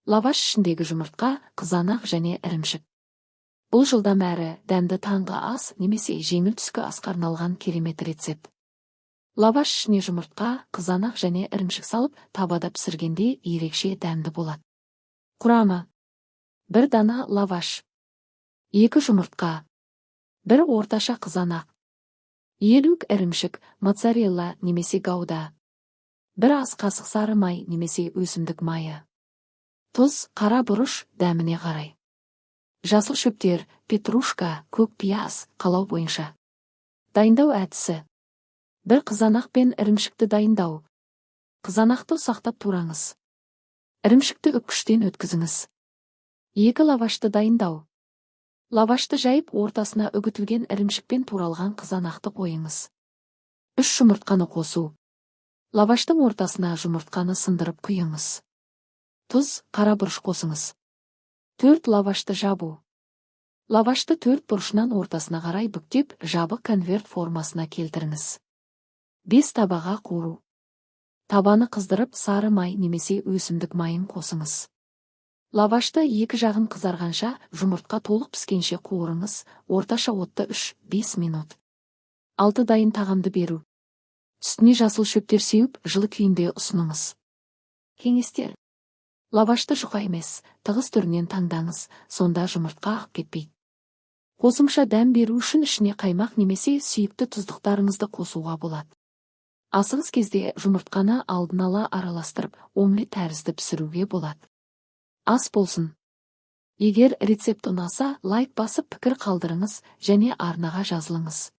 Лаваш ішіндегі жұмыртқа, қызанақ және ірімшік. Бұл жылдам әрі дәмді таңғы ас немесе жеңіл түскі асқа арналған керемет рецепт. Лаваш ішіне жұмыртқа, қызанақ және ірімшік салып, табада пісіргенде ерекше дәмді болады. Құрамы: 1 дана лаваш, 2 жұмыртқа, 1 орташа қызанақ, 50 ірімшік, моцарелла немесе гауда, 1 ас қасық сары май немесе өсімдік майы, тұз, қара бұрыш дәміне қарай, жасыл шөптер, петрушка, көк пияз, қалау бойынша. Дайындау әдісі. 1 қызанақ пен ірімшікті дайындау. Қызанақты ұсақтап тураңыз. Ірімшікті үккіштен өткізіңіз. 2 лавашты дайындау. Лавашты жайып, ортасына үгітілген ірімшікпен туралған қызанақты қойыңыз. 3 жұмыртқаны қосу. Лаваштың ортасына жұмыртқаны сындырып құйыңыз. Тұз, қара бұрыш қосыңыз. 4 лавашты жабу. Лавашты 4 бұрышынан ортасына қарай бүктеп, жабық конверт формасына келтіріңіз. 5 табаға қуыру. Табаны қыздырып, сары май немесе өсімдік майын қосыңыз. Лавашты екі жағын қызарғанша, жұмыртқа толық піскенше қуырыңыз, орташа отта 3-5 минут. 6 дайын тағамды беру. Үстіне жасыл шөптер сеуіп, жылы күйінде ұсыныңыз. Кеңестер. Лавашты жұқа емес, тығыз түрінен таңдаңыз, сонда жұмыртқа ағып кетпейді. Қосымша дәм беру үшін ішіне қаймақ немесе сүйікті тұздықтарыңызды қосуға болады. Асығыс кезде жұмыртқаны алдын ала араластырып, омлет тәрізді пісіруге болады. Ас болсын. Егер рецепт ұнаса, лайк басып, пікір қалдырыңыз және арнаға жазылыңыз.